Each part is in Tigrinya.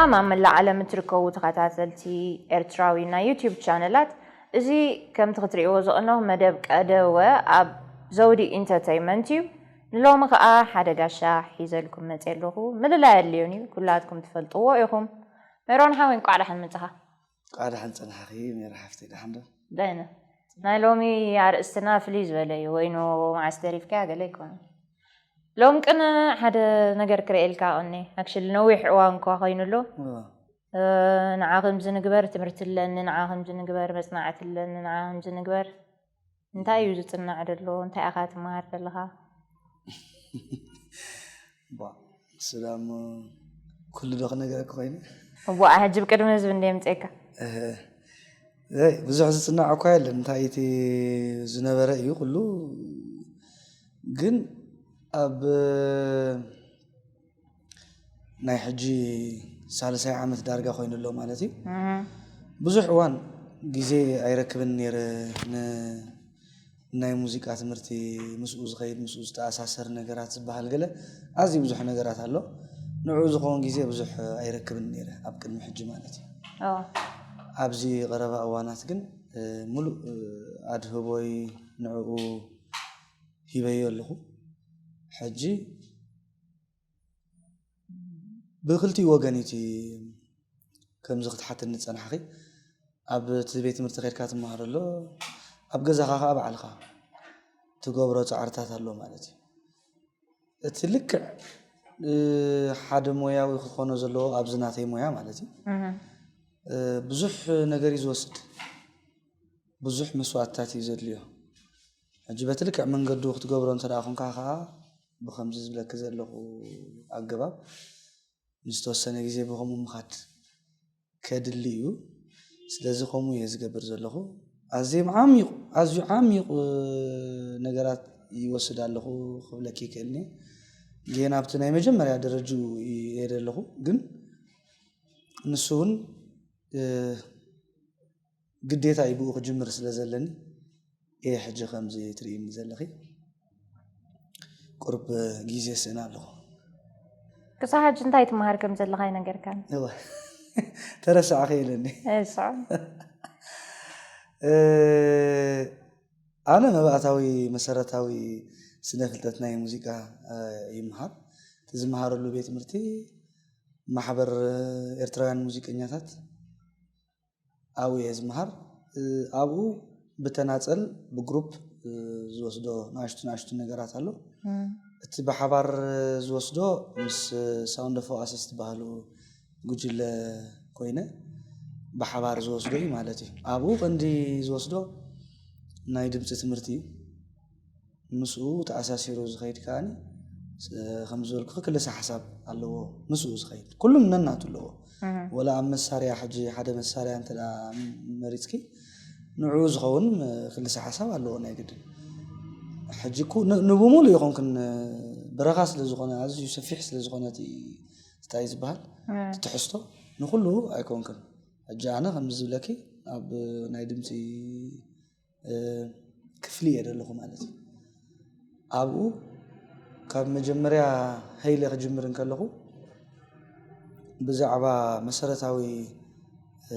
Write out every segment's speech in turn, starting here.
ኣብ መላእ ዓለም እትርከቡ ተኸታተልቲ ኤርትራዊ ናይ ዩትዩብ ቻነላት፣ እዚ ከምቲ ክትርእይዎ ዝቐነኹ መደብ ቀደወ ኣብ ዘውዲ ኢንተርተይመንት እዩ። ንሎሚ ከኣ ሓደ ጋሻ ሒዘልኩም መጽየ ኣለኹ። ምልላይ ኣድልዮን እዩ፣ ኩላትኩም ትፈልጥዎ ኢኹም። ሜሮን ሓወይ፣ እንቋዕ ደሓን መጻኻ። እንቋዕ ደሓን ጸናሕኺ ሜሪ ሓፍተይ፣ ደሓን ዶ? ደህና። ናይ ሎሚ ኣርእስትና ፍልይ ዝበለ እዩ። ወይኑ መዓስ ደሪፍካያ ገለ ኣይኮነን። ሎም ቅነ ሓደ ነገር ክርእየልካ ቀኒ። ኣክሽሊ ነዊሕ እዋን እኳ ኮይኑ ኣሎ። እዋ። እ፣ ንዓ ከምዚ ንግበር፣ ትምህርቲ ኣለኒ፣ ንዓ ከምዚ ንግበር፣ መጽናዕቲ ኣለኒ፣ ንዓ ከምዚ ንግበር። እንታይ እዩ ዝጽናዕ ዘሎ? እንታይ ኢኻ ትመሃር ዘለኻ? ቧ፣ እሱ ደኣ እሞ ኩሉ ዶ ክነግረኪ ኮይኑ? እዋ፣ ሕጂ ብቅድሚ ህዝቢ እንደ የምጽኤካ። እህ፣ ዘይ፣ ብዙሕ ዝጽናዕ እኳ የለን። እንታይ እቲ ዝነበረ እዩ ኩሉ። ግን ኣብ ናይ ሕጂ ሳልሳይ ዓመት ዳርጋ ኮይኑ ኣሎ ማለት እዩ። እህ። ብዙሕ እዋን ግዜ ኣይረክብን ነይረ ን-፣ ናይ ሙዚቃ ትምህርቲ ምስኡ ዝኸይድ፣ ምስኡ ዝተኣሳሰር ነገራት ዝበሃል ገለ ኣዝዩ ብዙሕ ነገራት ኣሎ። ንዕኡ ዝኸውን ግዜ ብዙሕ ኣይረክብን ነይረ ኣብ ቅድሚ ሕጂ ማለት እዩ። ኦ። ኣብዚ ቀረባ እዋናት ግን፣ እ፣ ሙሉእ፣ እ፣ ኣድህቦይ ንዕኡ ሂበዮ ኣለኹ። ሕጂ ብክልቲኡ ወገን እዩ እቲ ከምዚ ክትሓትኒ ዝጸናሕኺ። ኣብ እቲ ቤት ትምህርቲ ከድካ ትመሃር ኣሎ፣ ኣብ ገዛኻ ከኣ ባዕልኻ ትገብሮ ጻዕርታት ኣሎ ማለት እዩ። እቲ ልክዕ፣ እ፣ ሓደ ሞያዊ ክኾኖ ዘለዎ ኣብዚ ናተይ ሞያ ማለት እዩ። እህ። እ፣ ብዙሕ ነገር እዩ ዝወስድ፣ ብዙሕ መስዋእትታት እዩ ዘድልዮ። ሕጂ በቲ ልክዕ መንገዱ ክትገብሮ እንተ ደኣ ኾንካ ኸኣ ብኸምዚ ዝብለኪ ዘለኹ ኣገባብ ንዝተወሰነ ግዜ ብኸምኡ ምኻድ ከድሊ እዩ። ስለዚ ከምኡ እየ ዝገብር ዘለኹ። ኣዝዮም ዓሚቑ፣ ኣዝዩ ዓሚቑ ነገራት ይወስድ ኣለኹ ክብለኪ ይክእል እየ። ጌና ኣብቲ ናይ መጀመርያ ደረጅኡ እየ ዘለኹ፣ ግን ንሱ እውን፣ እ፣ ግዴታ እዩ ብኡ ክጅምር ስለ ዘለኒ እየ ሕጂ ከምዚ ትርእይኒ ዘለኺ። ቁሩብ ግዜ ስእን ኣለኹ። ክሳብ ሕጂ እንታይ ትመሃር ከም ዘለኻ ኣይነገርካን። እወ። ተረሳዕኺ ኢለኒ። እሶ። እ፣ ኣነ መባእታዊ መሰረታዊ ስነ ፍልጠት ናይ ሙዚቃ፣ እ፣ ይመሃር። እቲ ዝመሃረሉ ቤት ትምህርቲ ማሕበር ኤርትራውያን ሙዚቀኛታት ኣብኡ እየ ዝመሃር። እ፣ ኣብኡ ብተናጸል፣ ብግሩፕ፣ እ፣ ዝወስዶ ንኣሽቱ ንኣሽቱ ነገራት ኣሎ። እም። እቲ ብሓባር ዝወስዶ ምስ ሳውንድ ኦፍ ኦኣሲስ ዝበሃሉ ጉጅለ ኮይነ ብሓባር ዝወስዶ እዩ ማለት እዩ። ኣብኡ ቀንዲ ዝወስዶ ናይ ድምጺ ትምህርቲ እዩ። ምስኡ ተኣሳሲሩ ዝኸይድ ከኣኒ፣ ስ-፣ ከም ዝበልኩ ክልሰ ሓሳብ ኣለዎ። ምስኡ ዝኸይድ ኩሉም ነናቱ ኣለዎ። እህ። ወላ ኣብ መሳርያ፣ ሕጂ ሓደ መሳርያ እንተ ደኣ መሪጽኪ፣ ንዕኡ ዝኸውን ክልሰ ሓሳብ ኣለዎ ናይ ግድን። ሕጂ እኮ ን-፣ ንብሙሉ ይኾንክን በረኻ ስለ ዝኾነ፣ ኣዝዩ ሰፊሕ ስለ ዝኾነ እቲ እንታይ ዝበሃል፣ እህ። እቲ ትሕዝቶ ንኹሉ ኣይኮንክን። ሕጂ ኣነ ከም ዝብለኪ ኣብ ናይ ድምጺ እ፣ ክፍሊ እየ ዘለኹ ማለት እዩ። ኣብኡ ካብ መጀመርያ ሃይለ ክጅምር እንከለኹ ብዛዕባ መሰረታዊ፣ እ፣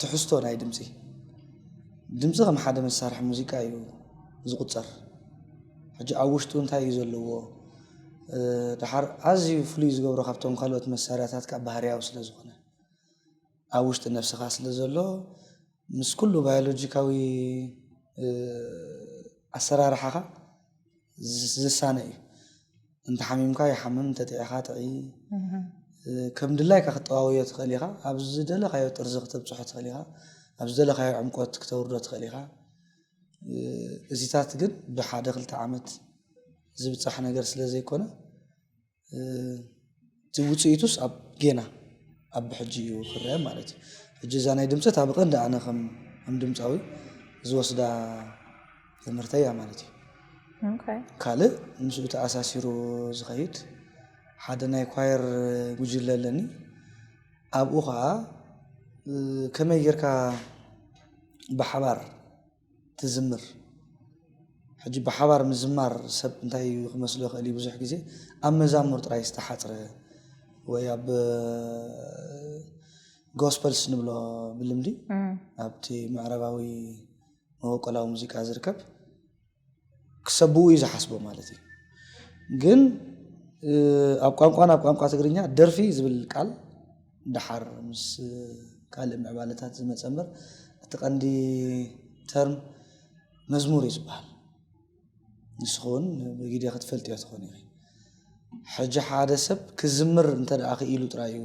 ትሕዝቶ ናይ ድምጺ፣ ድምጺ ከም ሓደ መሳርሒ ሙዚቃ እዩ ዝቑጸር። ሕጂ ኣብ ውሽጡ እንታይ እዩ ዘለዎ፣ እ፣ ደሓር ኣዝዩ ፍሉይ ዝገብሮ ካብቶም ካልኦት መሳርያታት ካብ ባህርያዊ ስለ ዝኾነ፣ ኣብ ውሽጢ ነብስኻ ስለ ዘሎ፣ ምስ ኩሉ ባዮሎጂካዊ፣ እ፣ ኣሰራርሓኻ ዝ-፣ ዝሳነ እዩ። እንተ ሓሚምካ ይሓምም፣ እንተ ጥዒኻ ጥዒ። እህ። እ፣ ከም ድላይካ ክትጠዋውዮ ትኽእል ኢኻ። ኣብ ዝደለኻዮ ጥርዚ ክተብጽሖ ትኽእል ኢኻ። ኣብ ዝደለኻዮ ዕምቆት ክተውርዶ ትኽእል ኢኻ። እ፣ እዚታት ግን ብሓደ ክልተ ዓመት ዝብጻሕ ነገር ስለ ዘይኮነ፣ እ፣ እቲ ውጽኢቱስ ኣብ ጌና ኣብ ብሕጂ እዩ ክረአ ማለት እዩ። ሕጂ እዛ ናይ ድምጸት ኣብ ቀንዲ ኣነ ከም፣ ከም ድምጻዊ ዝወስዳ ትምህርተይ እያ ማለት እዩ። ኦኬ። ካልእ ምስኡ ተኣሳሲሩ ዝኸይድ ሓደ ናይ ኳየር ጉጅለ ኣለኒ። ኣብኡ ኸኣ፣ እ፣ ከመይ ጌርካ ብሓባር ትዝምር። ሕጂ ብሓባር ምዝማር ሰብ እንታይ እዩ ክመስሎ ይኽእል እዩ፣ ብዙሕ ግዜ ኣብ መዛሙር ጥራይ ዝተሓጽረ፣ ወይ ኣብ ጎስፐልስ ንብሎ ብልምዲ ኣብቲ ምዕራባዊ መበቆላዊ ሙዚቃ ዝርከብ ክሰብኡ እዩ ዝሓስቦ ማለት እዩ። ግን ኣብ ቋንቋን ኣብ ቋንቋ ትግርኛ ደርፊ ዝብል ቃል ደሓር ምስ ካልእ ምዕባለታት ዝመፀ እምበር እቲ ቀንዲ ተርም መዝሙር እዩ ዝበሃል። ንስኹ እውን ብግዜ ክትፈልጥዮ ትኾኑ ኢኺ። ሕጂ ሓደ ሰብ ክዝምር እንተ ደኣ ክኢሉ ጥራይ እዩ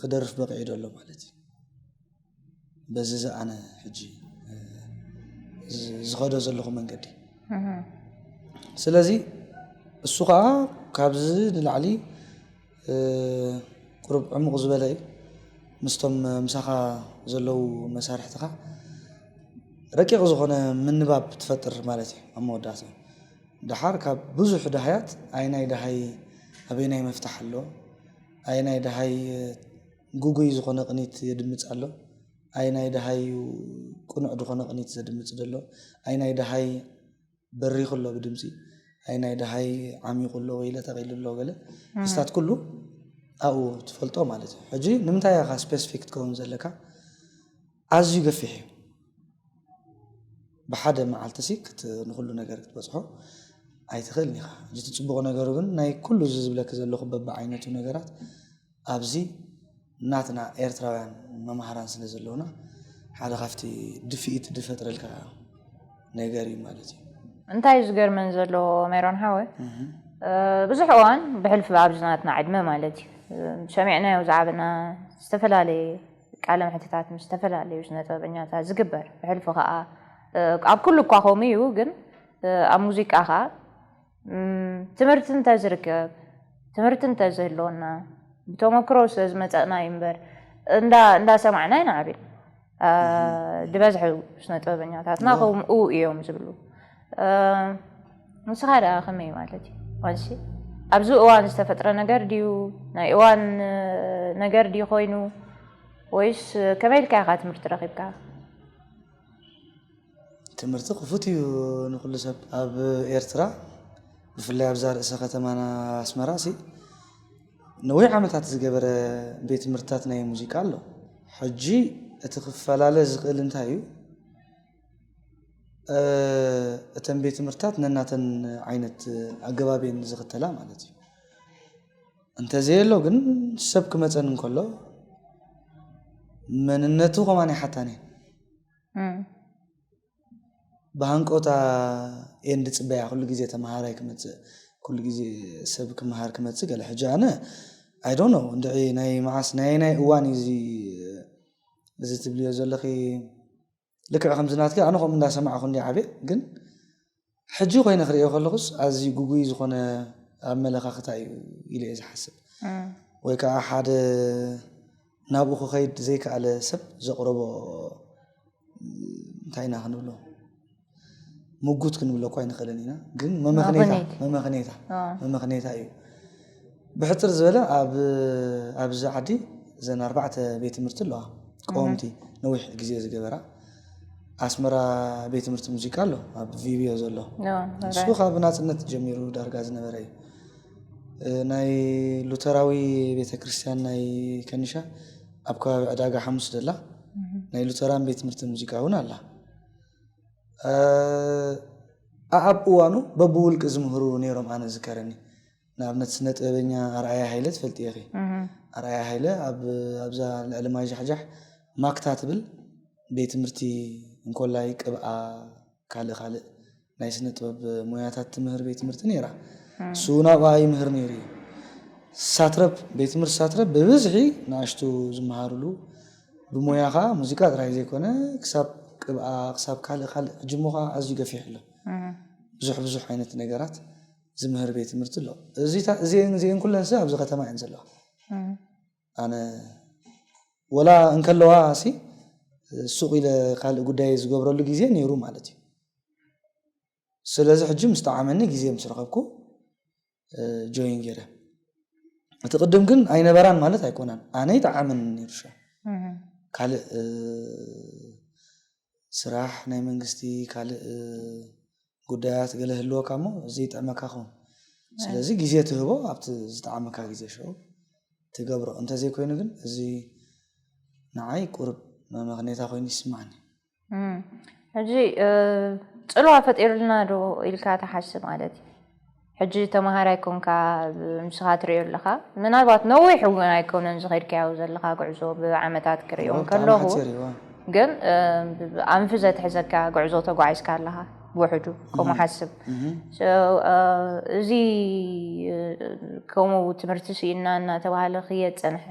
ክደርፍ በቂዑ ዘሎ ማለት እዩ። በዚ ዝኣነ ሕጂ ዝኸዶ ዘለኹ መንገዲ። ስለዚ እሱ ከዓ ካብዚ ንላዕሊ ቁሩብ ዕሙቕ ዝበለ እዩ። ምስቶም ምሳኻ ዘለዉ መሳርሕትኻ ረቂቕ ዝኾነ ምንባብ ትፈጥር ማለት እዩ። ኣብ መወዳእታ ደሓር ካብ ብዙሕ ደሃያት ኣይናይ ደሃይ ኣበይናይ መፍታሕ ኣሎ፣ ኣይናይ ደሃይ ግጉይ ዝኾነ ቅኒት የድምፅ ኣሎ፣ ኣይናይ ደሃይ ቅኑዕ ዝኾነ ቅኒት ዘድምፅ ዘሎ፣ ኣይናይ ደሃይ በሪኹ ኣሎ ብድምፂ፣ ኣይናይ ደሃይ ዓሚቑ ኣሎ ወይ ለጠቒሉ ኣሎ ገለ ምስታት ኩሉ ኣብኡ ትፈልጦ ማለት እዩ። ሕጂ ንምንታይ ኢኻ ስፔሲፊክ ትከውን ዘለካ? ኣዝዩ ገፊሕ እዩ። ብሓደ መዓልቲ ሲ ክት- ንኹሉ ነገር ክትበፅሖ ኣይትኽእልን ኢኻ። ሕጂ እቲ ፅቡቕ ነገሩ ግን ናይ ኩሉ እዚ ዝብለክ ዘለኹ በብዓይነቱ ነገራት ኣብዚ ናትና ኤርትራውያን መምሃራን ስለ ዘለውና ሓደ ካብቲ ድፍኢት ድፈጥረልካ ነገር እዩ ማለት እዩ። እንታይ እዩ ዝገርመን ዘሎ ሜሮን ሓወ ብዙሕ እዋን ብሕልፊ ኣብዚ ናትና ዕድመ ማለት እዩ ሰሚዕናዮ ዝዓበና ዝተፈላለየ ቃለ መሕትታት ምስ ዝተፈላለዩ ስነ ጥበበኛታት ዝግበር ብሕልፊ ከዓ ኣብ ኩሉ እኳ ከምኡ እዩ ግን ኣብ ሙዚቃ ከዓ ትምህርቲ እንተዝርከብ ትምህርቲ እንተዝህልወና ብተመክሮ ስለዝመፀእና እዩ እምበር እንዳሰማዕና ኢና ዓብና ዝበዝሐ ስነ ጥበበኛታትና ከምኡ እዮም ዝብሉ ንስኻ ደኣ ከመይ ማለት እዩ ማለት ኣብዚ እዋን ዝተፈጥረ ነገር ድዩ ናይ እዋን ነገር ድዩ ኮይኑ ወይስ ከመይ ኢልካ ኢኻ ትምህርቲ ረኺብካ ትምህርቲ ክፉት እዩ ንኩሉ ሰብ ኣብ ኤርትራ ብፍላይ ኣብዛ ርእሰ ከተማና ኣስመራ ሲ ነዊሕ ዓመታት ዝገበረ ቤት ትምህርትታት ናይ ሙዚቃ ኣሎ ሕጂ እቲ ክፈላለ ዝኽእል እንታይ እዩ እተን ቤት ትምህርትታት ነናተን ዓይነት ኣገባብ እየን ዝኽተላ ማለት እዩ እንተዘየሎ ግን ሰብ ክመፀኒ እንከሎ መንነቱ ከማን ይሓታኒ ብሃንቀውታ እየን ዝፅበያ ኩሉ ግዜ ተምሃራይ ክመፅእ ኩሉ ግዜ ሰብ ክምሃር ክመፅእ ገለ ሕጂ ኣነ I don't know እንድዒ ናይ መዓስ ናይ ናይ እዋን እዩ እዚ እዚ ትብልዮ ዘለኺ ልክዕ ከምዚ ናትኪ ኣነ ከምኡ እንዳሰማዕኹ እንዲ ዓብየ ግን ሕጂ ኮይነ ክርእዮ ከለኹስ ኣዝዩ ግጉይ ዝኾነ ኣመለኻኽታ እዩ ኢለ እየ ዝሓስብ ወይ ከዓ ሓደ ናብኡ ክኸይድ ዘይከኣለ ሰብ ዘቕረቦ እንታይ ኢና ክንብሎ ምጉት ክንብሎ እኳ ኣይንኽእልን ኢና ግን መመኽኔታ መመኽኔታ መመኽኔታ እዩ ብሕፅር ዝበለ ኣብዚ ዓዲ ዘን ኣርባዕተ ቤት ትምህርቲ ኣለዋ ቀወምቲ ነዊሕ ግዜ ዝገበራ ኣስመራ ቤት ትምህርቲ ሙዚቃ ኣሎ ኣብ ቪብዮ ዘሎ ንሱ ካብ ናፅነት ጀሚሩ ዳርጋ ዝነበረ እዩ ናይ ሉተራዊ ቤተክርስትያን ናይ ከኒሻ ኣብ ከባቢ ዕዳጋ ሓሙስ ደላ ናይ ሉተራን ቤት ትምህርቲ ሙዚቃ እውን ኣላ ኣኣብ እዋኑ በብውልቂ ዝምህሩ ነይሮም ኣነ ዝከረኒ ንኣብነት ስነ ጥበበኛ ኣርኣያ ሃይለ ትፈልጥዮ ኢኺ ኣርኣያ ሃይለ ኣብዛ ልዕሊ ማይ ጃሕጃሕ ማክታ ትብል ቤት ትምህርቲ እንኮላይ ቅብኣ ካልእ ካልእ ናይ ስነ ጥበብ ሞያታት ትምህር ቤት ትምህርቲ ነይራ እሱ ናብኣ ይምህር ነይሩ እዩ ሳትረብ ቤት ትምህርቲ ሳትረብ ብብዝሒ ንኣሽቱ ዝመሃሩሉ ብሞያ ከዓ ሙዚቃ ጥራይ ዘይኮነ ክሳብ ቅብኣ ክሳብ ካልእ ካልእ ሕጂ እሞ ከዓ ኣዝዩ ገፊሕ ኣሎ ብዙሕ ብዙሕ ዓይነት ነገራት ዝምህር ቤት ትምህርቲ ኣሎ እዚኤን ኩለን ስ ኣብዚ ከተማ እየን ዘለዋ ኣነ ወላ እንከለዋ ሲ ሱቕ ኢለ ካልእ ጉዳይ ዝገብረሉ ግዜ ነይሩ ማለት እዩ ስለዚ ሕጂ ምስ ጠዓመኒ ግዜ ምስ ረኸብኩ ጆይን ገይረ እቲ ቅድም ግን ኣይነበራን ማለት ኣይኮነን ኣነ ይጠዓመኒ ነይሩ ሸ ካልእ ስራሕ ናይ መንግስቲ ካልእ ጉዳያት ገለ ህልወካ እሞ እዚ ይጥዕመካ ኸውን ስለዚ ግዜ ትህቦ ኣብቲ ዝጠዓመካ ግዜ ሸው ትገብሮ። እንተዘይኮይኑ ግን እዚ ንዓይ ቁሩብ መመኽኔታ ኮይኑ ይስማዓኒ። ሕጂ ጽልዋ ፈጢሩልና ዶ ኢልካ ትሓስብ ማለት እዩ? ሕጂ ተምሃራይ ኮንካ፣ ንስኻ ትሪኦ ኣለኻ፣ ምናልባት ነዊሕ እውን ኣይኮነን ዝኸድካዮ ዘለኻ ጉዕዞ፣ ብዓመታት ክሪኦ ከለኹ ግን ኣንፊ ዘትሕዘካ ጉዕዞ ተጓዒዝካ ኣለኻ። ብውሕዱ ከምኡ ሓስብ። እዚ ከምኡ ትምህርቲ ስኢና እናተባህለ ክየፀንሐ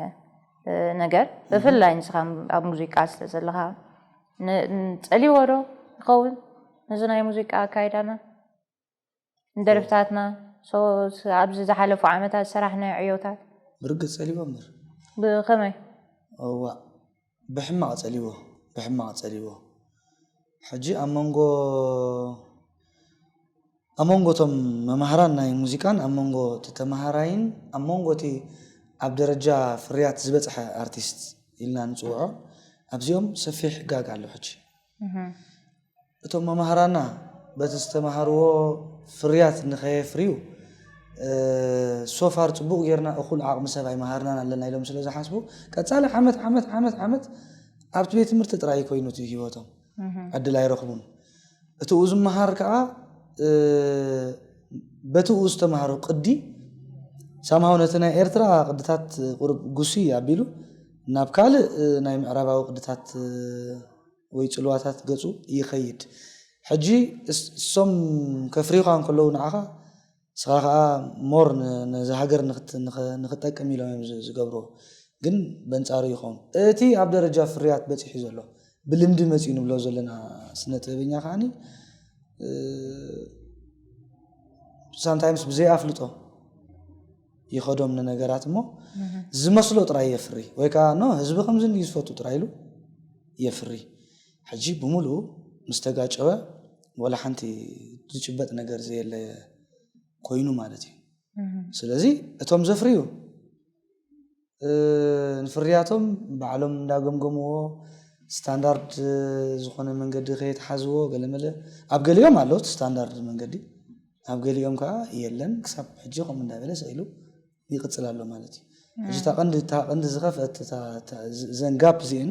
ነገር፣ ብፍላይ ንስኻ ኣብ ሙዚቃ ስለ ዘለኻ፣ ጸሊዎ ዶ ይኸውን ነዚ ናይ ሙዚቃ ኣካይዳና? ንደርፍታትና፣ ኣብዚ ዝሓለፉ ዓመታት ዝሰራሕናዮ ዕዮታት? ብርግጽ ጸሊዎ እምበር። ብኸመይ? እዋ፣ ብሕማቕ ጸሊዎ፣ ብሕማቕ ጸሊዎ። ሕጂ ኣብ መንጎ ኣብ መንጎ እቶም መማህራን ናይ ሙዚቃን ኣብ መንጎ እቲ ተመሃራይን ኣብ መንጎ እቲ ኣብ ደረጃ ፍርያት ዝበጽሐ ኣርቲስት ኢልና ንጽውዖ ኣብዚኦም ሰፊሕ ጋግ ኣሎ። ሕጂ እቶም መማህራና በቲ ዝተማሃርዎ ፍርያት ንኸየፍርዩ ሶፋር ጽቡቕ ጌርና እኹል ዓቕሚ ሰብ ኣይመሃርናን ኣለና ኢሎም ስለ ዝሓስቡ ቀጻሊ ዓመት ዓመት ዓመት ዓመት ኣብቲ ቤት ትምህርቲ ጥራይ ኮይኑ እቲ ህይወቶም ዕድል ኣይረኽቡን። እቲኡ ዝመሃር ከዓ በቲኡ ዝተምሃሮ ቅዲ ሳምሃው ነቲ ናይ ኤርትራ ቅድታት ቁሩብ ጉስይ ኣቢሉ ናብ ካልእ ናይ ምዕራባዊ ቅድታት ወይ ጽልዋታት ገጹ ይኸይድ። ሕጂ እሶም ከፍርዩኻ እንከለዉ ንዓኻ ንስኻ ከዓ ሞር ነዚ ሃገር ንክትጠቅም ኢሎም እዮም ዝገብርዎ። ግን በንጻሩ ይኸውን እቲ ኣብ ደረጃ ፍርያት በፂሑ ዘሎ ብልምዲ መፂኡ ንብሎ ዘለና ስነ ጥበበኛ ከዓኒ ሳምታይምስ ብዘይ ኣፍልጦ ይኸዶም ንነገራት እሞ ዝመስሎ ጥራይ የፍሪ ወይ ከዓ ኖ ህዝቢ ከምዚ እንድዩ ዝፈቱ ጥራይ ኢሉ የፍሪ። ሕጂ ብምሉኡ ምስ ተጋጨወ ወላ ሓንቲ ዝጭበጥ ነገር ዘየለ ኮይኑ ማለት እዩ። ስለዚ እቶም ዘፍርዩ ንፍርያቶም ባዕሎም እንዳገምገምዎ ስታንዳርድ ዝኾነ መንገዲ ከየተሓዝዎ ገለመለ ኣብ ገሊኦም ኣሎ እቲ ስታንዳርድ መንገዲ ኣብ ገሊኦም ከዓ የለን ክሳብ ሕጂ ከምኡ እንዳበለ ስኢሉ ይቕፅል ኣሎ ማለት እዩ። ሕጂ እታ ቀንዲ እታ ቀንዲ ዝኸፍአት ዘን ጋፕ እዚአን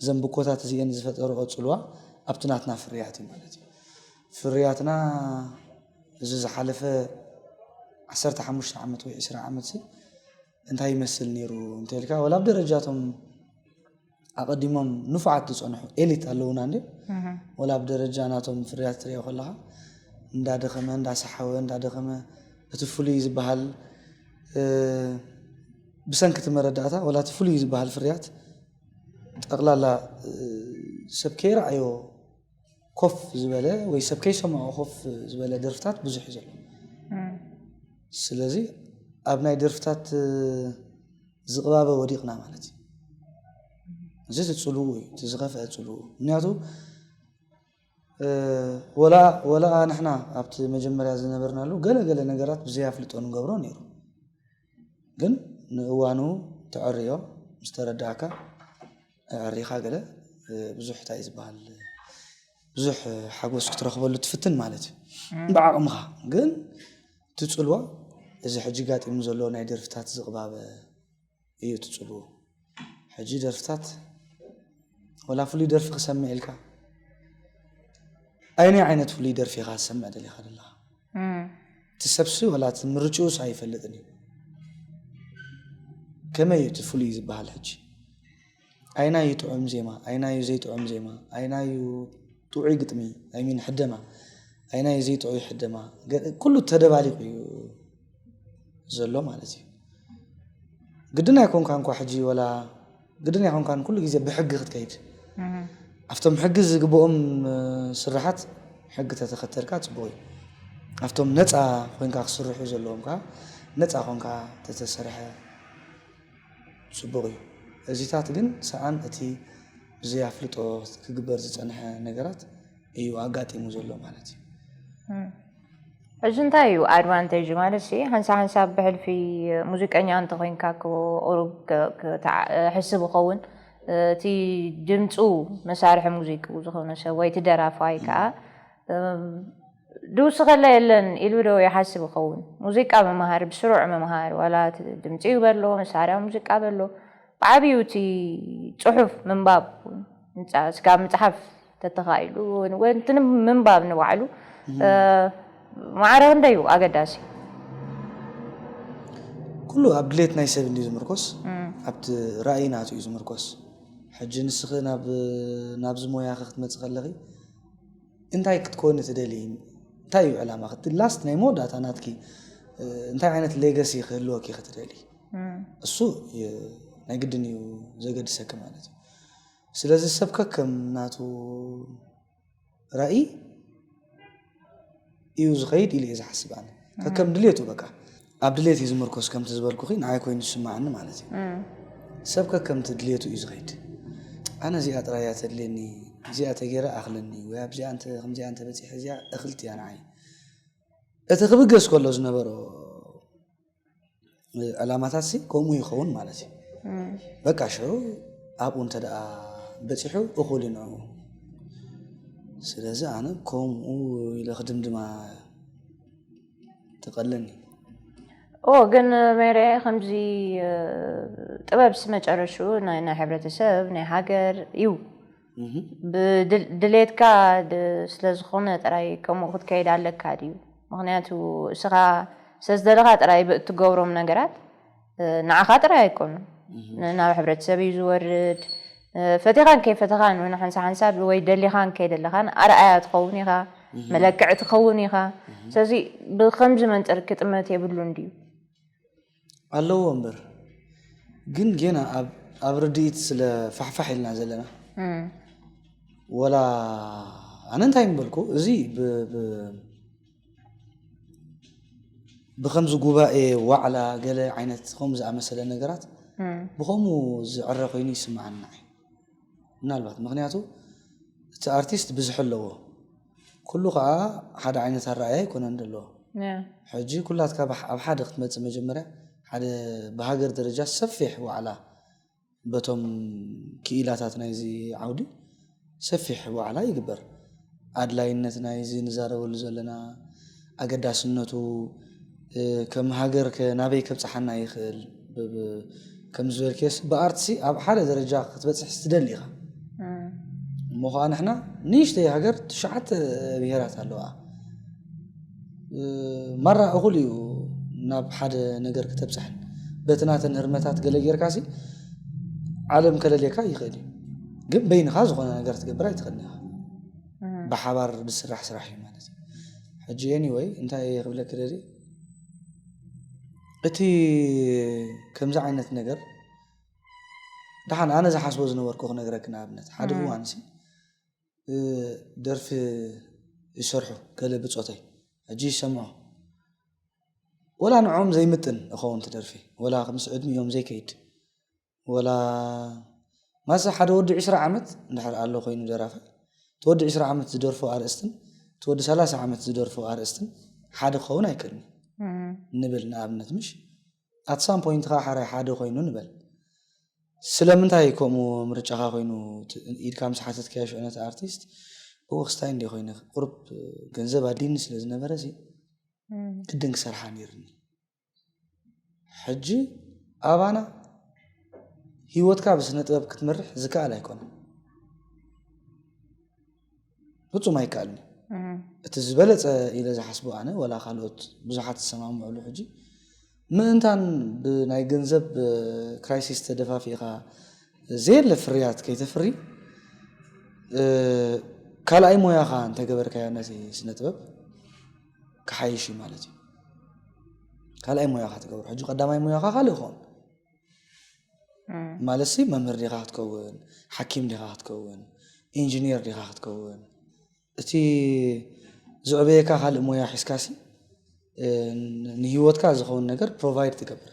ዘን ብኮታት እዚአን ዝፈጠረኦ ፅልዋ ኣብቲ ናትና ፍርያት እዩ ማለት እዩ። ፍርያትና እዚ ዝሓለፈ ዓሰርተ ሓሙሽተ ዓመት ወይ ዕስራ ዓመት ሲ እንታይ ይመስል ነይሩ እንተልካ ወላ ኣብ ደረጃቶም ኣቐዲሞም ንፉዓት ዝፀንሑ ኤሊት ኣለውና እንዴ ወላ ኣብ ደረጃ ናቶም ፍርያት ትሪኦ ከለኻ እንዳደኸመ እንዳሰሓወ እንዳደኸመ እቲ ፍሉይ ዝበሃል ብሰንኪ እቲ መረዳእታ ወላ እቲ ፍሉይ ዝበሃል ፍርያት ጠቕላላ ሰብ ከይረኣዮ ኮፍ ዝበለ ወይ ሰብ ከይሰምዖ ኮፍ ዝበለ ደርፍታት ብዙሕ እዩ ዘሎ። ስለዚ ኣብ ናይ ደርፍታት ዝቕባበ ወዲቕና ማለት እዩ። እዚ እቲ ፅልኡ እዩ፣ እቲ ዝኸፍአ ፅልኡ። ምክንያቱ ወላ ወላ ንሕና ኣብቲ መጀመርያ ዝነበርናሉ ገለ ገለ ነገራት ብዘይ ኣፍልጦ ንገብሮ ነይሩ። ግን ንእዋኑ ተዕርዮ ምስ ተረዳእካ ኣዕሪኻ ገለ ብዙሕ እንታይ ዝበሃል ብዙሕ ሓጎስ ክትረኽበሉ ትፍትን ማለት እዩ ብዓቕምኻ። ግን እቲ ፅልዋ እዚ ሕጂ ጋጢሙ ዘሎ ናይ ደርፍታት ዝቕባበ እዩ እቲ ፅልዎ። ሕጂ ደርፍታት ወላ ፍሉይ ደርፊ ክሰምዕ ኢልካ ኣይናይ ዓይነት ፍሉይ ደርፊ ኢኻ ዝሰምዕ ደሊኻ ዘለኻ እቲ ሰብሲ ወላ እቲ ምርጭኡስ ኣይፈልጥን እዩ። ከመይ እዩ እቲ ፍሉይ ዝበሃል ሕጂ? ኣይናዩ ጥዑም ዜማ፣ ኣይናዩ ዘይጥዑም ዜማ፣ ኣይናዩ ጥዑይ ግጥሚ፣ ኣይሚን ሕደማ፣ ኣይናዩ ዘይጥዑይ ሕደማ፣ ኩሉ ተደባሊቑ እዩ ዘሎ ማለት እዩ። ግድን ኣይኮንካ እንኳ ሕጂ ወላ ግድን ኣይኮንካን ኩሉ ግዜ ብሕጊ ክትከይድ ኣብቶም ሕጊ ዝግብኦም ስራሓት ሕጊ ተተኸተልካ ፅቡቅ እዩ። ኣብቶም ነፃ ኮይንካ ክስርሑ ዘለዎም ከዓ ነፃ ኮንካ ተተሰርሐ ፅቡቅ እዩ። እዚታት ግን ሰኣን እቲ ብዘይ ኣፍልጦ ክግበር ዝፀንሐ ነገራት እዩ ኣጋጢሙ ዘሎ ማለት እዩ። ሕጂ እንታይ እዩ ኣድቫንቴጅ ማለት ሲ ሓንሳ ሓንሳብ ብሕልፊ ሙዚቀኛ እንተኮይንካ ቁሩብ ሕስብ ይኸውን እቲ ድምፁ መሳርሒ ሙዚቅኡ ዝኾነ ሰብ ወይ እቲ ደራፋይ ከዓ ድውስኸለ የለን ኢሉ ዶ ይሓስብ ይኸውን? ሙዚቃ ምምሃር፣ ብስሩዕ ምምሃር፣ ዋላ እቲ ድምፂ በሎ፣ መሳርያ ሙዚቃ በሎ፣ ብዓብዩ እቲ ፅሑፍ ምንባብ እውን፣ ምፃ-፣ ስጋብ ምፅሓፍ ተተኻኢሉ፣ ወይ እቲ ምንባብ ንባዕሉ፣ እ፣ ማዕረ ክንደይ እዩ ኣገዳሲ? ኩሉ ኣብ ድሌት ናይ ሰብ እንድዩ ዝምርኮስ፣ ኣብቲ ራእይ ናቱ እዩ ዝምርኮስ። ሕጂ ንስኺ ናብ ናብዚ ሞያኺ ክትመፂ ከለኺ እንታይ ክትኮኒ ትደሊ? እንታይ እዩ ዕላማኺ? እቲ ላስት ናይ መወዳእታ ናትኪ፣ እ፣ እንታይ ዓይነት ሌገሲ ክህልወኪ ኢኺ ትደሊ? እሱ የ-፣ ናይ ግድን እዩ ዘገድሰኪ ማለት እዩ። ስለዚ ሰብ ከከም ናቱ ራእይ እዩ ዝኸይድ ኢለ እየ ዝሓስብ ኣነ። ከከም ድሌቱ በቃ። ኣብ ድሌት እዩ ዝምርኮስ ከምቲ ዝበልኩኺ ንዓይ ኮይኑ ዝስማዓኒ ማለት እዩ። ሰብ ከከምቲ ድሌቱ እዩ ዝኸይድ። ኣነ እዚኣ ጥራይ እያ ተድልየኒ፣ እዚኣ ተገይረ ኣኽለኒ፣ ወይ ኣብዚኣ እንተ-፣ ከምዚኣ እንተበፂሐ እዚኣ እኽልቲ እያ ንዓይ። እቲ ክብገስ ከሎ ዝነበሮ ዕላማታት ሲ ከምኡ ይኸውን ማለት እዩ። በቃ ሽዑ ኣብኡ እንተ ደኣ በፂሑ እኹል እዩ ንዕኡ። ስለዚ ኣነ ከምኡ ኢለ ክድምድማ ተቐለኒ። ኦ ግን ሜሬ ከምዚ እ፣ ጥበብ ስ መጨረሽኡ ናይ ናይ ሕብረተሰብ ናይ ሃገር እዩ። ብድል- ድሌትካ ድ- ስለ ዝኾነ ጥራይ ከምኡ ክትከይድ ኣለካ ድዩ? ምክንያቱ እስኻ ስለ ዝደለኻ ጥራይ ብእትገብሮም ነገራት እ፣ ንዓኻ ጥራይ ኣይኮኑን። ን- ናብ ሕብረተሰብ እዩ ዝወርድ። እ፣ ፈቲኻን ከይፈተኻን እውን ሓንሳ ሓንሳብ ወይ ደሊኻን ከይደለኻን ኣርኣያ ትኸውን ኢኻ፣ መለክዒ ትኸውን ኢኻ። ስለዚ ብከምዚ መንፅር ክጥመት የብሉን ድዩ? ኣለዎ እምበር ግን ጌና ኣብ ኣብ ርድኢት ስለ ፋሕፋሕ ኢልና ዘለና ወላ ኣነ እንታይ ምበልኩ እዚ ብ- ብ- ብከምዚ ጉባኤ ዋዕላ ገለ ዓይነት ከምኡ ዝኣመሰለ ነገራት ብከምኡ ዝዕረ ኮይኑ ይስምዓኒ ንዓይ። ምናልባት ምክንያቱ እቲ ኣርቲስት ብዝሒ ኣለዎ፣ ኩሉ ከዓ ሓደ ዓይነት ኣረኣያ ኣይኮነን ዘለዎ። ሕጂ ኩላትካ ብሓ- ኣብ ሓደ ክትመፅእ መጀመርያ ሓደ ብሃገር ደረጃ ሰፊሕ ዋዕላ በቶም ክኢላታት ናይዚ ዓውዲ ሰፊሕ ዋዕላ ይግበር። ኣድላይነት ናይዚ ንዛረበሉ ዘለና ኣገዳስነቱ፣ እ፣ ከም ሃገር ከ ናበይ ከብፅሓና ይኽእል? ብ- ብ- ከም ዝበልክዮስ ብኣርትሲ ኣብ ሓደ ደረጃ ክትበፅሕ ስትደሊ ኢኻ። እሞ ከዓ ንሕና ንእሽተይ ሃገር ትሽዓተ ብሄራት ኣለዋ። እ፣ ማራ እኹል እዩ ናብ ሓደ ነገር ክተብፅሕን። በቲ ናተን ህርመታት ገለ ጌርካሲ ዓለም ከለልየካ ይኽእል እዩ። ግን በይንኻ ዝኾነ ነገር ትገብር ኣይትኽእልን ኢኻ። ብሓባር ዝስራሕ ስራሕ እዩ ማለት እዩ። ሕጂ ኤኒወይ እንታይ እየ ክብለኪ ደልየ፣ እቲ ከምዚ ዓይነት ነገር ደሓን ኣነ ዝሓስቦ ዝነበርኩ ክነግረኪ። ንኣብነት ሓደ እዋንሲ እ፣ ደርፊ ይሰርሑ ገለ ብፆተይ ሕጂ ይሰምዖ። ወላ ንዕኦም ዘይምጥን እኸውን እቲ ደርፊ፣ ወላ ምስ ዕድሚኦም ዘይከይድ፣ ወላ ማሰ ሓደ ወዲ ዕስራ ዓመት እንድሕር ኣሎ ኮይኑ ደራፋይ፣ እቲ ወዲ ዕስራ ዓመት ዝደርፎ ኣርእስትን እቲ ወዲ ሰላሳ ዓመት ዝደርፎ ኣርእስትን ሓደ ክኸውን ኣይክእልን እዩ ንብል። ንኣብነት ምሽ ኣት ሳም ፖይንት ከዓ ሓራይ ሓደ ኮይኑ ንበል። ስለምንታይ ከምኡ ምርጫኻ ኮይኑ ት- ኢድካ ምስ ሓተትካዮ ሽዑ ነቲ ኣርቲስት እወ ክስታይ እንደ ኮይነ ቁሩብ ገንዘብ ኣድልይኒ ስለ ዝነበረ ሲ ግድን ክሰርሓ ነይርኒ። ሕጂ ኣባና ህይወትካ ብስነ ጥበብ ክትመርሕ ዝከኣል ኣይኮነን። ፍጹም ኣይከኣልን እዩ። እቲ ዝበለጸ ኢለ ዝሓስቦ ኣነ፣ ወላ ካልኦት ብዙሓት ዝሰማምዕሉ ሕጂ፣ ምእንታን ብናይ ገንዘብ ክራይሲስ ተደፋፊእኻ ዘየለ ፍርያት ከይተፍሪ፣ እ፣ ካልኣይ ሞያኻ እንተገበርካዮ ነቲ ስነ ጥበብ ክሓይሽ እዩ ማለት እዩ። ካልኣይ ሞያኻ ትገብሮ። ሕጂ ቀዳማይ ሞያኻ ካልእ ይኸውን። ማለት ሲ መምህር ዲኻ ክትከውን፣ ሓኪም ዲኻ ክትከውን፣ ኢንጂኒር ዲኻ ክትከውን፣ እቲ ዝዕበየካ ካልእ ሞያ ሒዝካ ሲ እ፣ ንህይወትካ ዝኸውን ነገር ፕሮቫይድ ትገብር።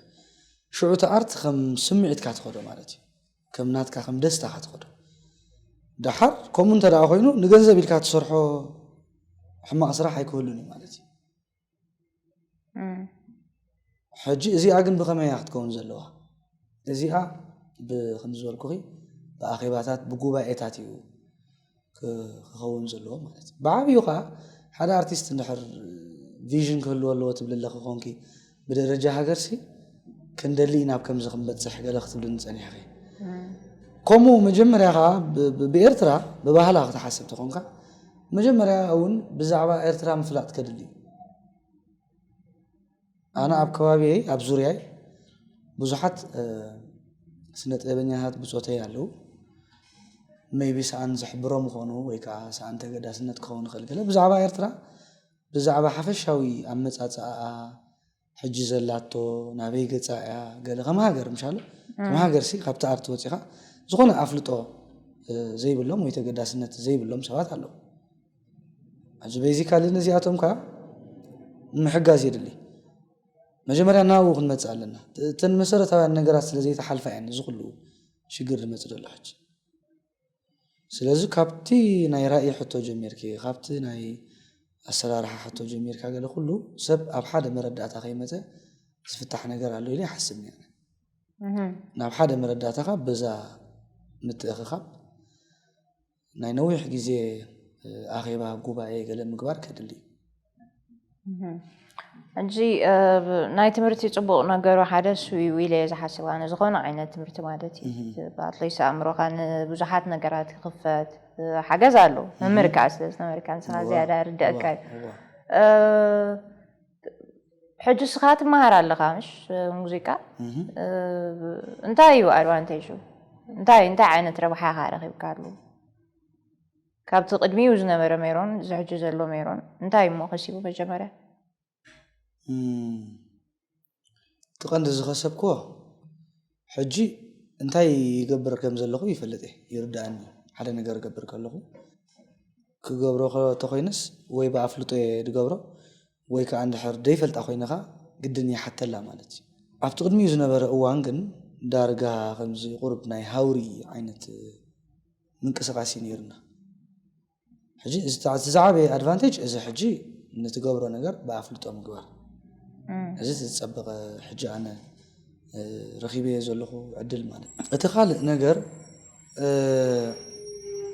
ሽዑ እቲ ኣርት ከም ስምዒትካ ትኸዶ ማለት እዩ። ከም ናትካ ከም ደስታኻ ትኸዶ። ደሓር ከምኡ እንተ ደኣ ኮይኑ ንገንዘብ ኢልካ ትሰርሖ ሕማቕ ስራሕ ኣይክህሉን እዩ ማለት እዩ። ሕጂ እዚኣ ግን ብኸመይ እያ ክትከውን ዘለዋ? እዚኣ ብ- ከም ዝበልኩኺ ብኣኼባታት ብጉባኤታት እዩ ክ- ክኸውን ዘለዎ ማለት እዩ። ብዓብዩ ከዓ ሓደ ኣርቲስት እንድሕር ቪዥን ክህልዎ ኣለዎ ትብል ኣለኺ ኮንኪ፣ ብደረጃ ሃገርሲ ክንደሊ ናብ ከምዚ ክንበፅሕ ገለ ክትብልኒ ፀኒሕኺ። ከምኡ መጀመርያ ከዓ ብ- ብ- ብኤርትራ ብባህላ ክትሓስብ ተኾንካ፣ መጀመርያ እውን ብዛዕባ ኤርትራ ምፍላጥ ከድሊ እዩ። ኣነ ኣብ ከባቢየይ፣ ኣብ ዙርያይ ብዙሓት ስነ ጥበበኛታት ብፆተይ ኣለዉ። ሜይቢ ሰኣን ዝሕብሮም ይኾኑ ወይ ከዓ ሰኣን ተገዳስነት ክኸውን ይኽእል። ገለ ብዛዕባ ኤርትራ፣ ብዛዕባ ሓፈሻዊ ኣመፃፅኣኣ፣ ሕጂ ዘላቶ፣ ናበይ ገፃ እያ፣ ገለ ከም ሃገር ምሻሎ፣ ከም ሃገር ሲ ካብቲ ኣርት ወፂኻ ዝኾነ ኣፍልጦ ዘይብሎም ወይ ተገዳስነት ዘይብሎም ሰባት ኣለዉ። ሕጂ ቤዚካሊ ነዚኣቶም ከዓ ምሕጋዝ የድሊ። መጀመርያ ናብኡ ክንመፅእ ኣለና። እተን መሰረታውያን ነገራት ስለ ዘይተሓልፋ እየን እዚ ኩሉ ሽግር ዝመፅእ ዘሎ ሕጂ። ስለዚ ካብቲ ናይ ራእይ ሕቶ ጀሚርኪ፣ ካብቲ ናይ ኣሰራርሓ ሕቶ ጀሚርካ፣ ገለ ኩሉ ሰብ ኣብ ሓደ መረዳእታ ከይመፀ ዝፍታሕ ነገር ኣሎ ኢለ ይሓስብ እየ። ናብ ሓደ መረዳእታኻ በዛ ምትእኽኻብ ናይ ነዊሕ ግዜ ኣኼባ፣ ጉባኤ ገለ ምግባር ከድሊ እዩ። ሕጂ ናይ ትምህርቲ ፅቡቕ ነገሩ ሓደ እሱ እዩ ኢለ እየ ዝሓስብ። ኣነ ዝኾነ ዓይነት ትምህርቲ ማለት እዩ ኣትሊስት ኣእምሮኻ ንብዙሓት ነገራት ክኽፈት ሓገዝ ኣሎ። መምህር ከዓ ስለ ዝነበርካ ንስኻ ዝያዳ ርደእካ እዩ። ሕጂ ስኻ ትመሃር ኣለኻ ምሽ ሙዚቃ እንታይ እዩ ኣድቫንቴጁ? እንታይ እንታይ ዓይነት ረብሓ ኢኻ ረኺብካሉ? ካብቲ ቅድሚኡ ዝነበረ ሜሮን እዚ ሕጂ ዘሎ ሜሮን እንታይ እሞ ከሲቡ መጀመርያ? እቲ ቀንዲ ዝኸሰብክዎ ሕጂ እንታይ ይገብር ከም ዘለኹ ይፈልጥ እየ፣ ይርዳእኒ። ሓደ ነገር እገብር ከለኹ ክገብሮ ተኮይነስ ወይ ብኣፍልጦ እየ ዝገብሮ ወይ ከዓ እንድሕር ደይፈልጣ ኮይነ ከዓ ግድን ይሓተላ ማለት እዩ። ኣብቲ ቅድሚኡ ዝነበረ እዋን ግን ዳርጋ ከምዚ ቁሩብ ናይ ሃውሪ ዓይነት ምንቅስቃስ እዩ ነይርና። ሕጂ እቲ ዝዓበየ ኣድቫንቴጅ እዚ ሕጂ ንትገብሮ ነገር ብኣፍልጦ ምግባር። እዚ ዝፀበቐ ሕጂ ኣነ ረኺበዮ ዘለኹ ዕድል ማለት እዩ። እቲ ካልእ ነገር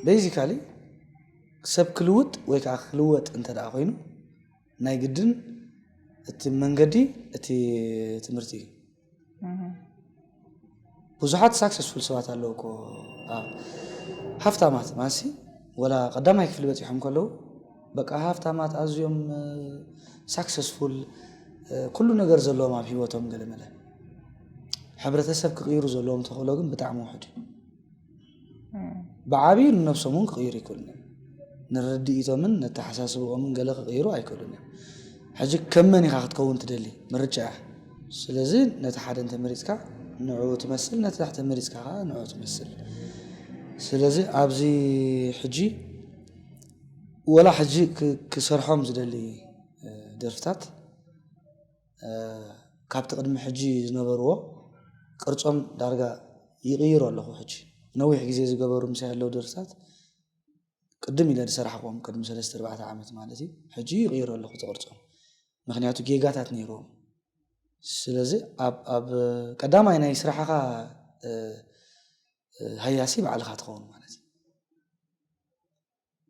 ቤዚካሊ ሰብ ክልውጥ ወይ ከዓ ክልወጥ እንተ ደኣ ኮይኑ ናይ ግድን እቲ መንገዲ እቲ ትምህርቲ እዩ። ብዙሓት ሳክሰስፉል ሰባት ኣለዉ እኮ ሃፍታማት ማሲ ወላ ቀዳማይ ክፍሊ በፂሖም ከለዉ በቃ ሃፍታማት ኣዝዮም ሳክሰስፉል ኩሉ ነገር ዘለዎም ኣብ ሂወቶም ገለመለ ሕብረተሰብ ክቕይሩ ዘለዎም ተኽእሎ ግን ብጣዕሚ ውሑድ እዩ። ብዓብዩ ንነብሶም እውን ክቕይሩ ኣይክእሉን እዮም። ንርድኢቶምን ነተሓሳስብኦምን ገለ ክቕይሩ ኣይክእሉን እዮም። ሕጂ ከም መን ኢኻ ክትከውን ትደሊ? ምርጫ እያ። ስለዚ ነቲ ሓደ እንተመሪፅካ ንዕኡ ትመስል፣ ነቲ ተመሪፅካ ከዓ ንዕኡ ትመስል። ስለዚ ኣብዚ ሕጂ ወላ ሕጂ ክሰርሖም ዝደሊ ደርፍታት ካብቲ ቅድሚ ሕጂ ዝነበርዎ ቅርጾም ዳርጋ ይቕይሮ ኣለኹ። ሕጂ ነዊሕ ግዜ ዝገበሩ ምሳይ ኣለዉ ደርፍታት ቅድም ኢለ ዝሰራሕክዎም ቅድሚ ሰለስተ ኣርባዕተ ዓመት ማለት እዩ ሕጂ ይቕይሮ ኣለኹ እቲ ቅርጾም ምክንያቱ ጌጋታት ነይርዎም። ስለዚ ኣብ ኣብ ቀዳማይ ናይ ስራሕኻ ሃያሲ ባዕልኻ ትኸውን ማለት እዩ።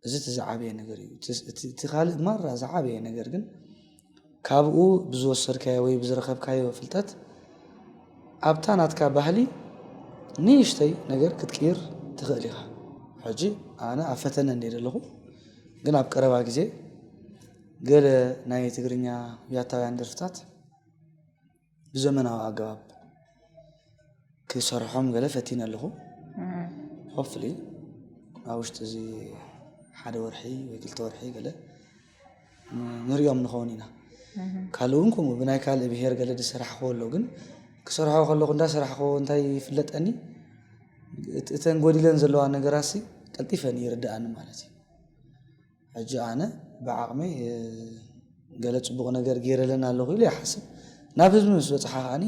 እዚ እቲ ዝዓበየ ነገር እዩ። እቲ ካልእ ማራ ዝዓበየ ነገር ግን ካብኡ ብዝወሰድካዮ ወይ ብዝረኸብካዮ ፍልጠት ኣብታ ናትካ ባህሊ ንእሽተይ ነገር ክትቅይር ትኽእል ኢኻ። ሕጂ ኣነ ኣብ ፈተነ እንደ ዘለኹ ግን ኣብ ቀረባ ግዜ ገለ ናይ ትግርኛ ያታውያን ደርፍታት ብዘመናዊ ኣገባብ ክሰርሖም ገለ ፈቲነ ኣለኹ። ሆፕሊ ኣብ ውሽጢ እዚ ሓደ ወርሒ ወይ ክልተ ወርሒ ገለ ንሪኦም ንኸውን ኢና። ካልእ እውን ከምኡ ብናይ ካልእ ብሄር ገለ ዝሰራሕክዎ ኣሎ፣ ግን ክሰርሖ ከለኹ እንዳሰራሕክዎ እንታይ ይፍለጠኒ፣ እተን ጎዲለን ዘለዋ ነገራሲ ቀልጢፈን ይርድኣኒ ማለት እዩ። ሕጂ ኣነ ብዓቕመይ ገለ ፅቡቕ ነገር ገይረለን ኣለኹ ኢሉ ይሓስብ። ናብ ህዝቢ ምስ በፅሓ ከዓኒ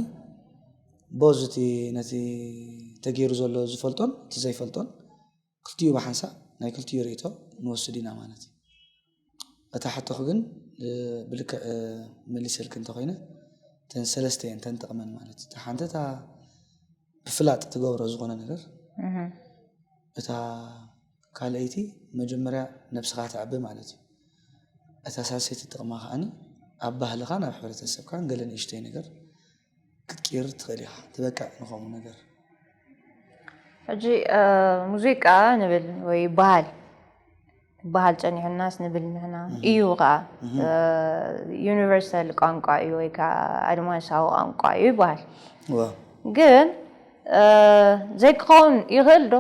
ቦዝ እቲ ነቲ ተገይሩ ዘሎ ዝፈልጦን እቲ ዘይፈልጦን ክልቲኡ ብሓንሳእ ናይ ክልቲኡ ርእቶ ንወስድ ኢና ማለት እዩ። እታ ሕቶኽ ግን ብልክዕ መሊሰልኪ እንተኮይነ እተን ሰለስተ እየን እተን ጠቕመን ማለት እዩ። እታ ሓንቲ እታ ብፍላጥ ትገብሮ ዝኾነ ነገር፣ እታ ካልኣይቲ መጀመርያ ነብስኻ ተዕቢ ማለት እዩ። እታ ሳልሰይቲ ጥቕማ ከዓኒ ኣብ ባህልኻን ኣብ ሕብረተሰብካን ገለ ንእሽተይ ነገር ክትቅይር ትኽእል ኢኻ። ትበቅዕ ንኸምኡ ነገር። ሕጂ እ፣ ሙዚቃ ንብል ወይ ባህል ባህል ጸኒሑናስ ንብል ንሕና እዩ ከዓ ዩኒቨርሳል ቋንቋ እዩ ወይ ከዓ ኣድማሳዊ ቋንቋ እዩ ይበሃል። ዋ ግን እ፣ ዘይክኸውን ይኽእል ዶ?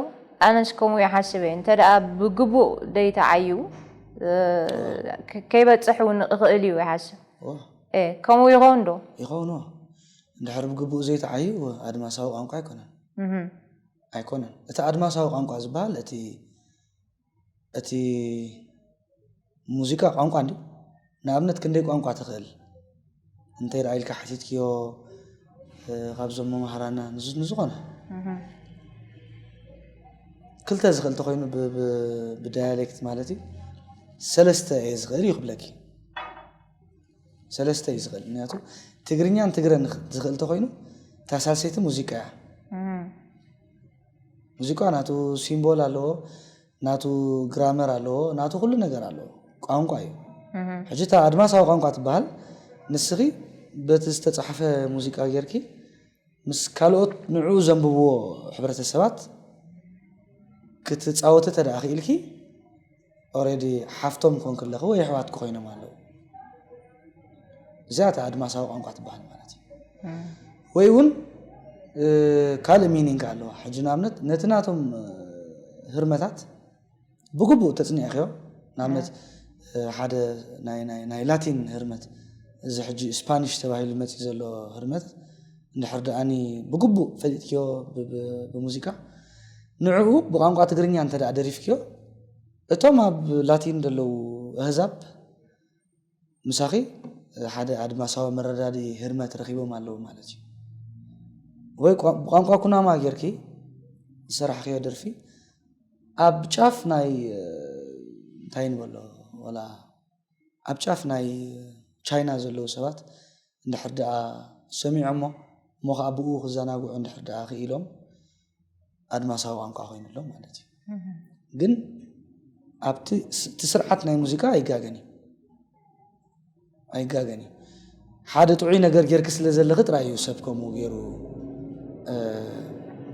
ኣነስ ከምኡ ይሓስብ እየ። እንተ ደኣ ብግቡእ ደይተዓዩ እ፣ ከ- ከይበጽሕ እውን ይኽእል እዩ ይሓስብ። ዋ እ፣ ከምኡ ይኸውን ዶ? ይኸውን ዋ። እንድሕር ብግቡእ ዘይተዓዩ ኣድማሳዊ ቋንቋ ኣይኮነን። እህ፣ ኣይኮነን። እቲ ኣድማሳዊ ቋንቋ ዝበሃል እቲ እቲ ሙዚቃ ቋንቋ እንዲ ንኣብነት ክንደይ ቋንቋ ትኽእል እንተይ ደኣ ኢልካ ሓቲትክዮ እ፣ ካብዞም መማህራና ንዝ- ንዝኾነ እህ፣ ክልተ ዝኽእል ተኮይኑ ብ- ብ- ብዳያሌክት ማለት እዩ ሰለስተ እየ ዝኽእል እዩ ክብለኪ ሰለስተ እዩ ዝኽእል ምክንያቱ ትግርኛን ትግረን ንኽ- ዝኽእል ተኮይኑ እታ ሳልሰይቲ ሙዚቃ እያ እህ፣ ሙዚቃ ናቱ ሲምቦል ኣለዎ ናቱ ግራመር ኣለዎ ናቱ ኩሉ ነገር ኣለዎ ቋንቋ እዩ እህ፣ ሕጂ እታ ኣድማሳዊ ቋንቋ ትበሃል ንስኺ በቲ ዝተፃሕፈ ሙዚቃ ጌርኪ ምስ ካልኦት ንዕኡ ዘንብብዎ ሕብረተሰባት ክትፃወቲ ተደኣ ክኢልኪ ኦሬዲ ሓፍቶም ኮንክ ኣለኺ ወይ ኣሕዋትኪ ኮይኖም ኣለዉ እዚኣ እታ ኣድማሳዊ ቋንቋ ትበሃል ማለት እዩ እህ፣ ወይ እውን እ፣ ካልእ ሚኒንግ ኣለዋ ሕጂ ንኣብነት ነቲ ናቶም እ፣ ህርመታት ብግቡእ ተፅኒዕኽዮ ንኣብነት እ፣ ሓደ ናይ- ናይ- ናይ ላቲን ህርመት እዚ ሕጂ ስፓኒሽ ተባሂሉ መፂ ዘሎ ህርመት እንድሕር ደኣኒ ብግቡእ ፈሊጥክዮ ብ- ብ- ብሙዚቃ ንዕኡ ብቋንቋ ትግርኛ እንተ ደኣ ደሪፍክዮ እቶም ኣብ ላቲን ዘለዉ ኣህዛብ ምሳኺ ሓደ ኣድማሳዊ መረዳዲ ህርመት ረኺቦም ኣለዉ ማለት እዩ ወይ ቋ- ብቋንቋ ኩናማ ጌርኪ ዝሰራሕክዮ ደርፊ ኣብ ጫፍ ናይ እ፣ እንታይ ንበሎ ወላ ኣብ ጫፍ ናይ ቻይና ዘለዉ ሰባት እንድሕር ደኣ ሰሚዖሞ እሞ ከዓ ብኡ ክዘናግዑ እንድሕር ደኣ ክኢሎም ኣድማሳዊ ቋንቋ ኮይኑሎም ማለት እዩ ግን ኣብቲ ስ- እቲ ስርዓት ናይ ሙዚቃ ኣይጋገን እዩ ኣይጋገን እዩ ሓደ ጥዑይ ነገር ጌርኪ ስለ ዘለኺ ጥራይ እዩ ሰብ ከምኡ ገይሩ እ፣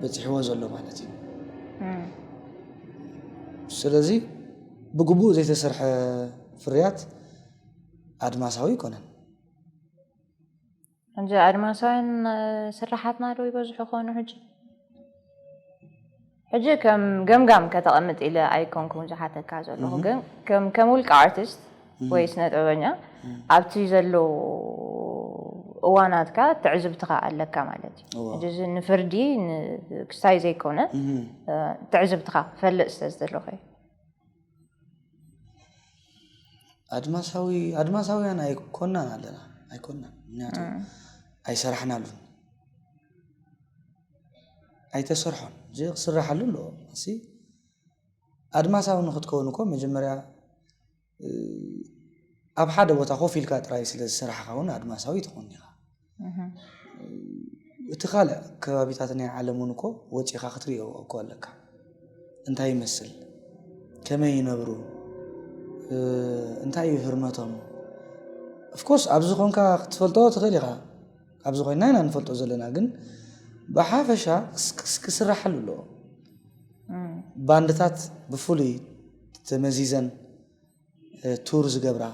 በፂሕዎ ዘሎ ማለት እዩ እህ። ስለዚ ብግቡእ ዘይተሰርሐ ፍርያት ኣድማሳዊ ኣይኮነን ሕጂ ኣድማሳውያን እ፣ ስራሓትና ዶ ይበዝሑ ኾኑ ሕጂ? ሕጂ ከም ገምጋም ከተቐምጥ ኢለ ኣይኮንኩን ዝሓተካ ዘለኹ ግን ከም ከም ውልቂ ኣርቲስት ወይ ስነ ጥበበኛ ኣብቲ ዘሎ እዋናትካ ትዕዝብትኻ ኣለካ ማለት እዩ። እዋ። ሕጂ እዚ ንፍርዲ ን- ክስታይ ዘይኮነ እህ፣ እ፣ ትዕዝብትኻ ፈልጥ ስለ ዝደለኹ እዩ። ኣድማሳዊ ኣድማሳውያን ኣይኮናን ኣለና ኣይኮናን ምክንያቱ ኣይሰራሕናሉን ኣይተሰርሖን እዚ ክስራሓሉ ኣለዎ እሲ ኣድማሳዊ ንክትከውን እኮ መጀመርያ እ፣ ኣብ ሓደ ቦታ ኮፍ ኢልካ ጥራይ ስለ ዝሰራሕካ እውን ኣድማሳዊ ትኾን ኢኻ እቲ ካልእ ከባቢታት ናይ ዓለም እውን እኮ ወፂኻ ክትሪኦ እኮ ኣለካ እንታይ ይመስል ከመይ ይነብሩ እ፣ እንታይ እዩ ህርመቶም ኦፍኮርስ ኣብዚ ኮንካ ክትፈልጦ ትኽእል ኢኻ ኣብዚ ኮይና ኢና ንፈልጦ ዘለና ግን ብሓፈሻ ክስ- ክስ- ክስራሓሉ ኣለዎ ባንድታት ብፍሉይ ተመዚዘን እ፣ ቱር ዝገብራ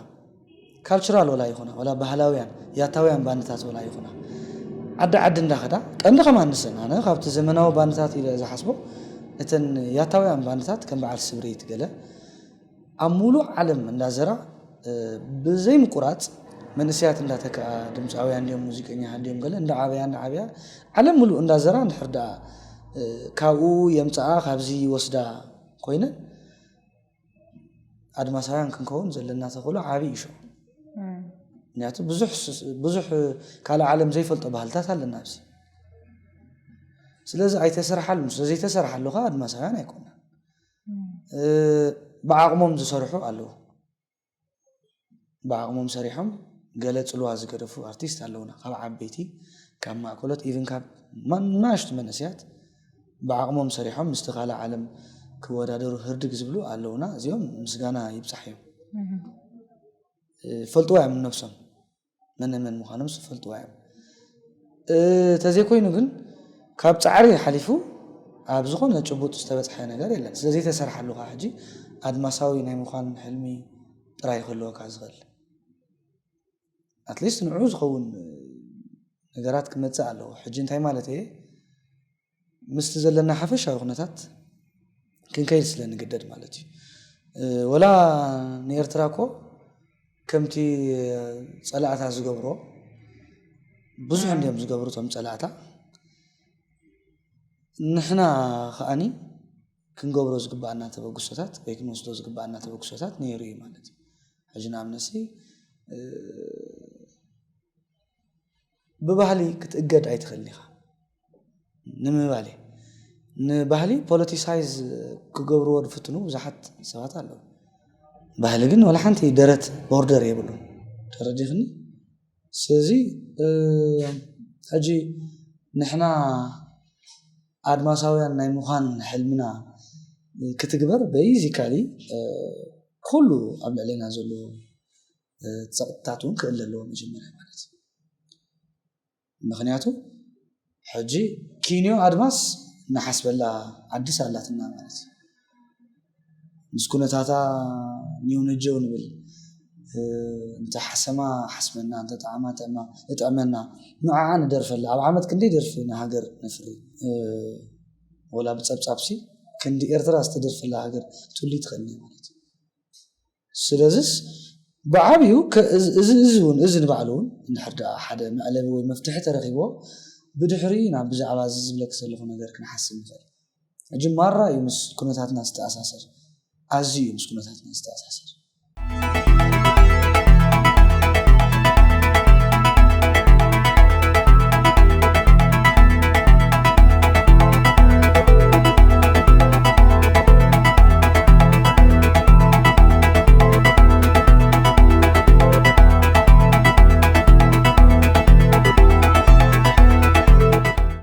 ካልቸራል ወላ ይኹና ወላ ባህላውያን ያታውያን ባንድታት ወላ ይኹና ዓዲ ዓዲ እንዳኸዳ ቀንዲ ከማን ንሰን ኣነ ካብቲ ዘመናዊ ባንድታት ኢለ ዝሓስቦ እተን ያታውያን ባንድታት ከም በዓል ስብሪት ገለ ኣብ ሙሉእ ዓለም እንዳዘራ እ፣ ብዘይ ምቁራፅ መንእሰያት እንዳተከኣ ድምፃውያን ድዮም ሙዚቀኛታት ድዮም ገለ እንዳዓበያ እንዳዓበያ ዓለም ሙሉእ እንዳዘራ እንድሕር ደኣ እ፣ ካብኡ የምፅኣ ካብዚ ይወስዳ ኮይነን ኣድማሳውያን ክንከውን ዘለና ተኽእሎ ዓብዪ እዩ ምክንያቱ ብዙሕ ስ- ብዙሕ ካልእ ዓለም ዘይፈልጦ ባህልታት ኣለና ኣብዚ ስለዚ ኣይተሰርሓሉን ስለዘይተሰርሓሉ ከዓ ኣድማሳውያን ኣይኮና እ፣ ብዓቕሞም ዝሰርሑ ኣለዉ ብዓቕሞም ሰሪሖም ገለ ፅልዋ ዝገደፉ ኣርቲስት ኣለውና ካብ ዓበይቲ ካብ ማእከሎት ኢቭን ካብ ማ- ናሽቱ መንእሰያት ብዓቕሞም ሰሪሖም ምስቲ ካልእ ዓለም ክወዳደሩ ህርድግ ዝብሉ ኣለውና እዚኦም ምስጋና ይብፃሕ እዮም ፈልጥዋ እዮም ነብሶም፣ መን መን ምዃኖም ዝፈልጥዋ እዮም። ተዘይኮይኑ ግን ካብ ፃዕሪ ሓሊፉ ኣብ ዝኾነ ጭቡጥ ዝተበፅሐ ነገር የለን። ስለዘይተሰርሓሉ ከዓ ሕጂ ኣድማሳዊ ናይ ምዃን ሕልሚ ጥራይ ክህልወካ ዝኽእል፣ ኣትሊስት ንዑ ዝኸውን ነገራት ክመፅእ ኣለዎ። ሕጂ እንታይ ማለት እየ? ምስቲ ዘለና ሓፈሻዊ ኩነታት ክንከይድ ስለ ንግደድ ማለት እዩ። ወላ ንኤርትራ እኮ ከምቲ ፀላእታ ዝገብሮ ብዙሕ እንዲዮም ዝገብሩ እቶም ፀላእታ። ንሕና ከዓኒ ክንገብሮ ዝግባኣና ተበግሶታት ወይ ክንወስዶ ዝግባኣና ተበግሶታት ነይሩ እዩ ማለት እዩ። ሕጂ ንኣብነሲ ብባህሊ ክትእገድ ኣይትኽእልን ኢኻ ንምባል እየ። ንባህሊ ፖለቲሳይዝ ክገብርዎ ዝፍትኑ ብዙሓት ሰባት ኣለዉ። ባህሊ ግን ወላ ሓንቲ ደረት ቦርደር የብሉን። ተረዲኽኒ? ስለዚ ሕጂ ንሕና ኣድማሳውያን ናይ ምዃን ሕልምና ክትግበር በይዚካሊ ኩሉ ኣብ ልዕሌና ዘሎ ፀቕጥታት እውን ክእለ ኣለዎ መጀመርያ ማለት እዩ። ምክንያቱ ሕጂ ኪንዮ ኣድማስ እናሓስበላ ዓዲስ ኣላትና ማለት እዩ። ምስ ኩነታታ ኒው ነጀው ንብል። እንተ ሓሰማ ሓስመና፣ እንተ ጣዕማ ጥዕማ እጥዕመና። ንዓዓ ንደርፈላ። ኣብ ዓመት ክንደይ ደርፊ ንሃገር ነፍሪ? ወላ ብጸብጻብሲ ክንዲ ኤርትራ ዝተደርፈላ ሃገር ትህሉ ትኽእል ማለት እዩ። ስለዚስ ብዓብዩ እዚ እውን እዚ ንባዕሉ እውን እንድሕር ደኣ ሓደ መዕለቢ ወይ መፍትሒ ተረኺብዎ ብድሕሪ ናብ ብዛዕባ እዚ ዝብለክ ዘለኹ ነገር ክንሓስብ ንኽእል። ሕጂ ማራ እዩ ምስ ኩነታትና ዝተኣሳሰር፣ ኣዝዩ እዩ ምስ ኩነታትና ዝተኣሳሰር።